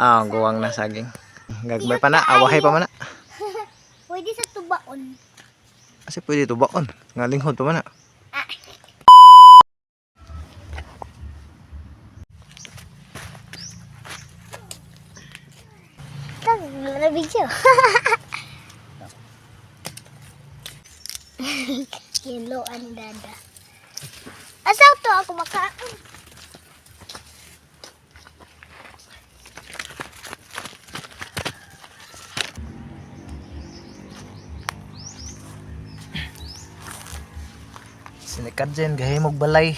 Ah, guwang na saging. Gagmay pa na, awahay pa man na. Pwede sa tubaon. Kasi pwede to baon. Nga linghod pa man na. Ah. Tag, wala video. Kilo ang dada. Asa to ako makaon? Sinikad dyan, gahimog balay.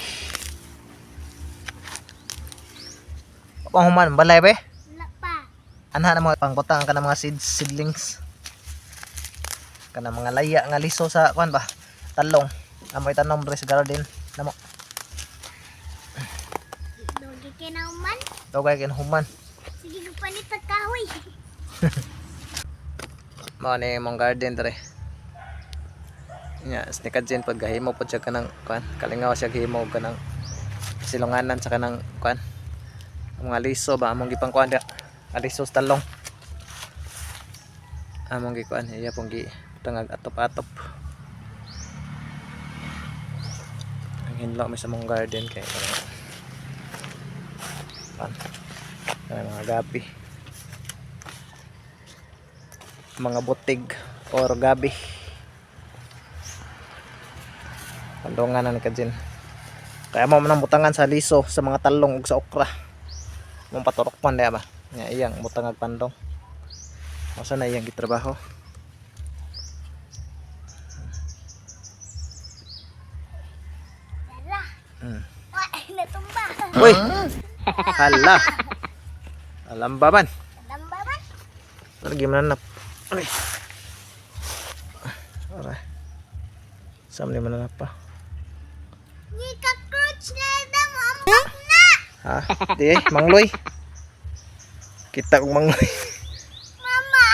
Pang human, balay be? Wala pa. Anha na mga pangbutang ka ng mga seeds, seedlings. Kana mga laya nga liso sa kuan ba? Talong. Amoy tanom bre sa garden. Namo. Dogi kinauman. Dogay kin human. Sige ko palit ang kahoy. Mao ni imong garden dre. Nya, snikad dyan pag gahimo po siya kanang kuan, kalingaw siya gahimo og kanang silunganan sa kanang kuan. Ang mga liso ba among gipang kuan da. Ang liso sa talong. Among gikuan iya pong gi tangag atop-atop. Ang hinlo mi sa mong garden kay kuan. Kanang mga gabi. Mga butig or gabi. Pandungan na ni Kajin. Kaya mo manang butangan sa liso sa mga talong ug sa okra. Mong paturok man diya ba? Nga iyang butangag pandong. Masa na iyang gitrabaho. Dala. Ay, natumba. Uy! Hala! Alam ba man? Natumba man. Lagi mananap. Aray. Aray. Saan ni mananap pa? Ni cockroach na damo ambak na. Ha? Di eh, mangloy. Kita kong mangloy. Mama.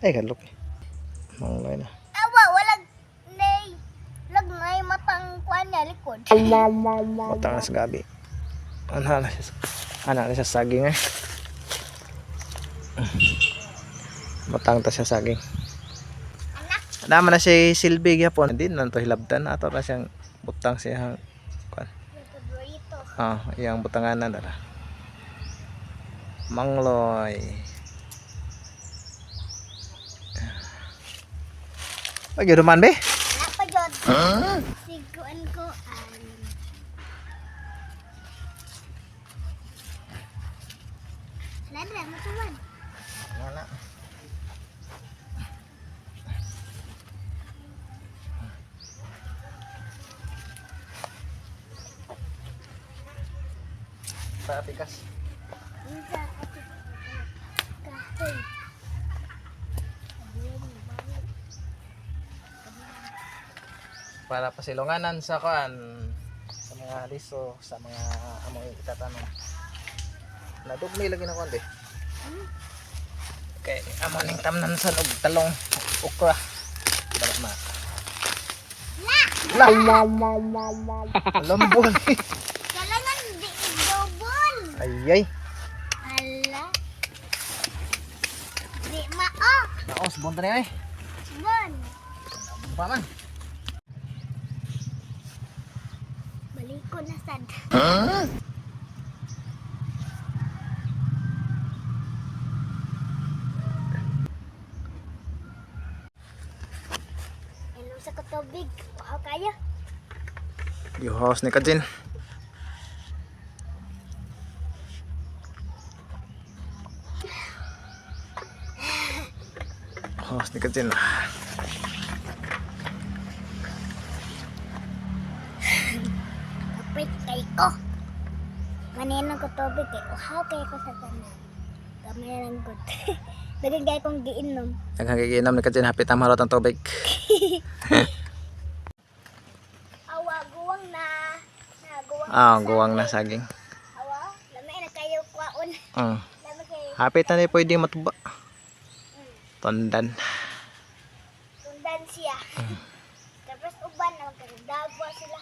Ay, kalok. Mangloy na. Awa walag nay. Lag nay matang kuan niya likod. Matang na sa gabi. Ana na siya. Ana na siya saging eh. Matang ta siya saging. Naman na siya silbi gyapon. Hindi na to hilabtan ato na siyang butang siyang kuan. Yung paborito. Ah, iyang butanganan dara. Mangloy. Ay, duman be? Wala pa jud. Siguan ko an. Wala na matuman. Wala. Sa pikas. Isa at kahoy. Para pasilunganan sa kuan sa mga liso, sa mga amoy itatanong. Nadugmi lagi na kuan be. Kay amo ning tamnan sa og talong okra. Para ma. La. Lambol. Kailangan di i-double. Ay ay. Ala. Di mao. Naos bon tani ay. Bon. Pa man. Baliko na sad. Inom sa katubig. Wow kayo. Gihouse ni Kajin. House ni Kajin. Kapit kay ko. Maninom ko tubig kay uhaw kayo ko sa tanan. Gamay lang gud. Daghang kay kong giinom. Daghang giinom ni Kajin hapit ang marot ang tubig. Awa guwang na. Na guwang. Ah, guwang na saging. Awa, lamay na kayo kwaon. Lamay kayo Hapit na ni pwede matuba. Tondan. tundan siya. Tapos uban na magkagdagwa sila.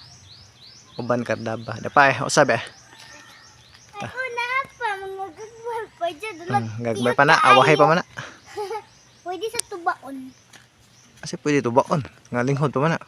Uban kardaba. Dapa eh, usab eh. Ay, una pa, mga gagwal pa. Medyo dulag. Gagmay pa na, awahay pa man na. Pwede sa tubaon. Kasi pwede tubaon. Nga linghod pa man na.